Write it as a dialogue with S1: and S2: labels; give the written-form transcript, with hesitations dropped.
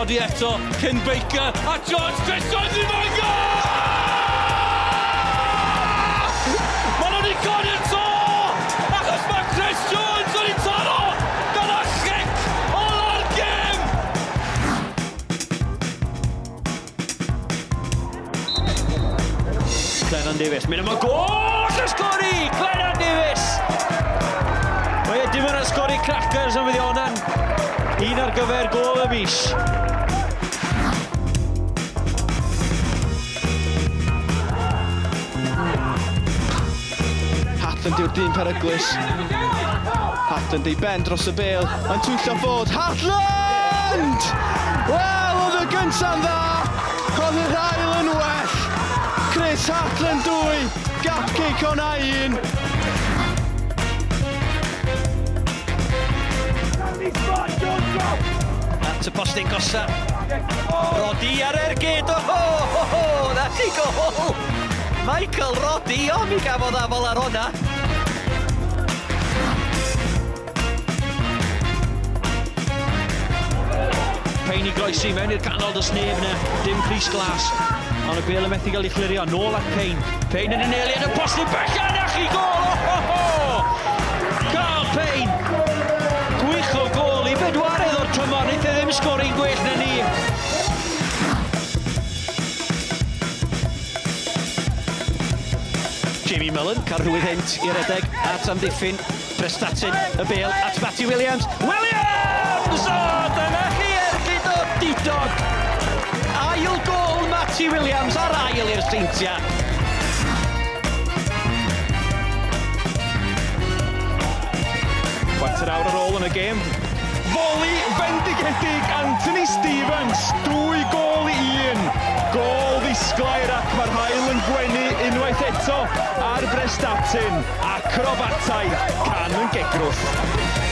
S1: Roddy eto, cyn Baker, a George Chris Jones i Bangor! Maen nhw wedi codi'r to! Achos mae Chris Jones wedi taro gyda chic ola'r gêm! Glennon Davies, mynd am y gôl ac yn sgori! Glennon Davies! Mae e dim ond yn sgori crackers am fydd hwnna'n un ar gyfer gôl y mis.
S2: Hatland yw'r dyn peryglus. Hatland ei ben dros y bêl, mae'n twyllo ffod. Hatland! Wel, oedd y gynta'n dda, oedd yr ail yn well. Chris Hatland 2, gap kick o'na 1.
S1: At y postyn gosa. Roddy ar ergyd, o ho, ho, ho, na chi gôl! Michael Roddy, o mi gafodd afal ar hwnna. Payne i groesi mewn i'r canol, does neb yna, dim crys glas. Ond y bêl yn methu gael ei chlirio, nôl at Payne. Payne yn anelu yn y postyn bella, na chi gôl, o ho, ho! Carl Payne! Gwych o gôl i bedwaredd o'r tymor, wnaeth e ddim sgori'n gwell na ni. Jamie Mullen, cael rhwydd hynt i redeg at amddiffyn. Prestatyn, y bêl at Matty Williams. Williams! O, dyna chi ergyd o didog! Ail gôl Matty Williams ar ail i'r Seintiau.
S3: Chwarter awr ar ôl yn y gêm. Foli fendigedig Anthony Stevens, 2 gôl i 1. Gôl ddisglair ac mae'r haul yn gwenu unwaith eto ar Brestatyn. Acrobataidd, can yn gegrwth.